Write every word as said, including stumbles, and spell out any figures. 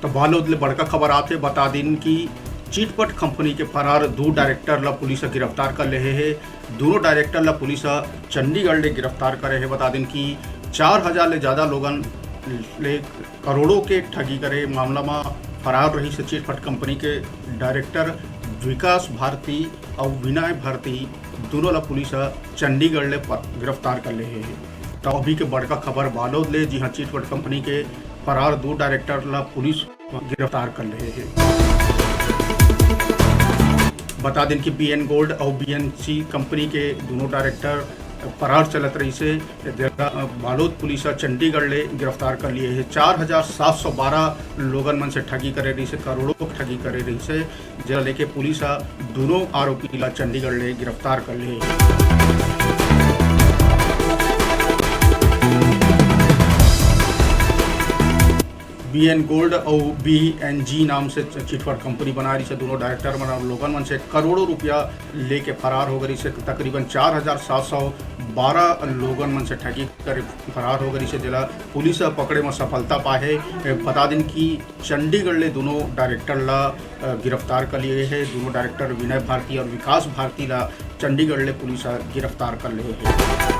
तो बालोद ले बड़का खबर आथे। बता दिन कि चिटफंड कंपनी के फरार दू डायरेक्टर ला पुलिस ह गिरफ्तार कर लेहे हे। दोनों डायरेक्टर ला पुलिस ह चंडीगढ़ ले गिरफ्तार करे हे। बता दिन कि चार हजार ले ज्यादा लोगन ले करोड़ों के ठगी करे मामला म फरार रहिस हे चिटफंड कंपनी के डायरेक्टर विकास भारती अउ विनय भारती, दोनों ला पुलिस ह चंडीगढ़ ले प-, गिरफ्तार कर लेहे हे। तो अभी के बड़का खबर बालोद ले, जिहां चिटफंड कंपनी के फरार दू डायरेक्टर ला पुलिस गिरफ्तार कर लेहे हे। बता दिन कि बीएन गोल्ड अउ बीएनसी कंपनी के दोनों डायरेक्टर फरार चलत रहिस हे, जेला बालोद पुलिस ह चंडीगढ़ ले गिरफ्तार कर लिए हे। चार हजार सात सौ बारह लोगन मन से ठगी करे रहिस हे, करोड़ों के ठगी करे रहिस हे, जेला लेके पुलिस ह दोनों आरोपी ला चंडीगढ़ ले गिरफ्तार कर लेहे। बीएन गोल्ड अउ बीएनजी नाम से चिटफंड कंपनी बना रहिस हे। दोनों डायरेक्टर मन अउ लोगन मन से करोड़ों रुपया लेके फरार हो गए रहिस हे। तकरीबन चार हजार सात सौ बारह लोगन मन से ठगी करे फरार हो गए रहिस हे, जेला पुलिस ह पकड़े म सफलता पाए हे। बता दिन कि चंडीगढ़ ले दोनों डायरेक्टर ला, अ, गिरफ्तार कर लिए हे। दोनों डायरेक्टर विनय भारती अउ विकास भारती ला चंडीगढ़ ले पुलिस ह गिरफ्तार कर लेहे हे।